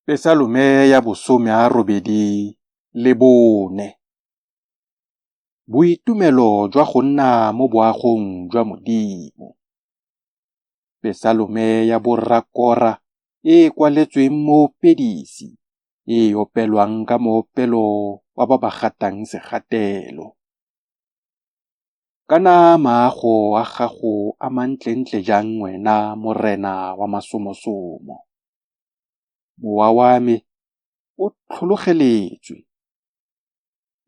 Pesalome ya bosome a 84. Boitumelo jwa go nna mo boagong jwa Modimo. Pesalome ya borra Kora e e kwaletsweng moopedisi, e e opelwang ka moopelo wa ba ba gatang segatelo. Kana maago a gago a mantlentle jang wena Morena wa masomosomo! Mowa wa me o tlhologeletswe,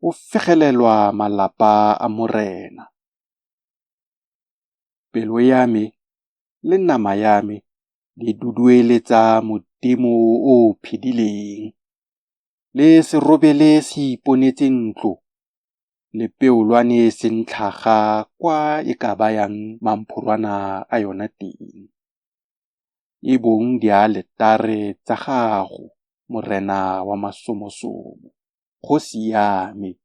o fegelelwa malapa a Morena. Pelo ya me le nama ya me di dudueletsa Modimo o o phedileng. Le serobele se iponetse ntlo, le peolwane sentlhaga kwa e ka bayang mamphorwana a yona teng, e bong dialetare tsa gago, Morena wa masomosomo, Kgosi ya me,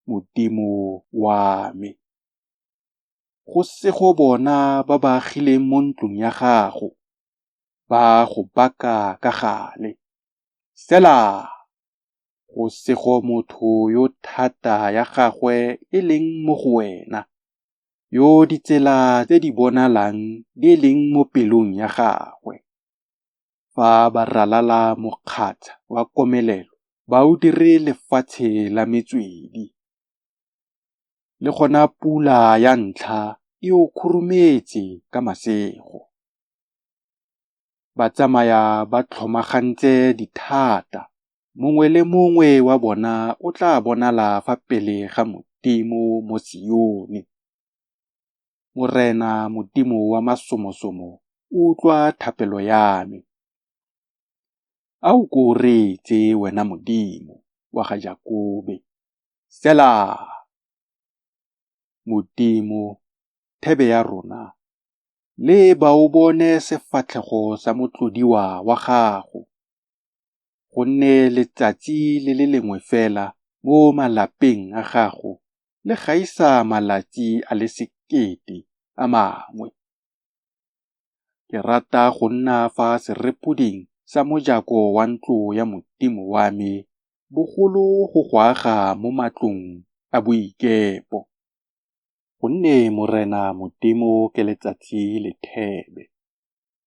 Modimo wa me. Go sego bona ba ba agileng mo ntlong ya gago, ba go baka ka gale. Sela. Go sego motho yo thata ya gagwe e leng mo go wena, yo ditsela tse di bonalang di leng mo pelong ya gagwe. Fa ba ralala mokgatsha wa komelelo, ba o dire lefatshe la metswedi. Le gona pula ya ntlha e o khurumetse ka masego. Ba tsamaya ba tlhomagantse dithata, mongwe le mongwe wa bona o tla bonala fa pele ga Modimo mo Sione. Morena Modimo wa masomosomo o utlwa thapelo ya me. A o ko o reetse wena Modimo wa ga Jakobe. Sela. Modimo, thebe ya rona, leba o bone sefatlhego sa motlodiwa wa gago. Gonne letsatsi le le lengwe fela mo malapeng a gago le gaisa malatsi a le sekete a mangwe. Ke rata go nna fa serepoding sa mojako wa ntlo ya Modimo wa me bogolo go go aga mo matlong a boikepo. Gonne Morena Modimo ke letsatsi le thebe,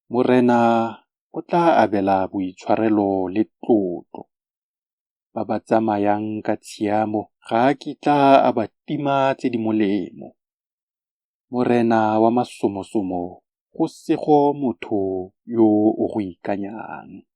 Morena o tla abela boitshwarelo le tlotlo. Ba ba tsamayang ka tshiamo ga a kitla a ba tima tse di molemo. Morena wa masomosomo, go sego motho yo o go ikanyang.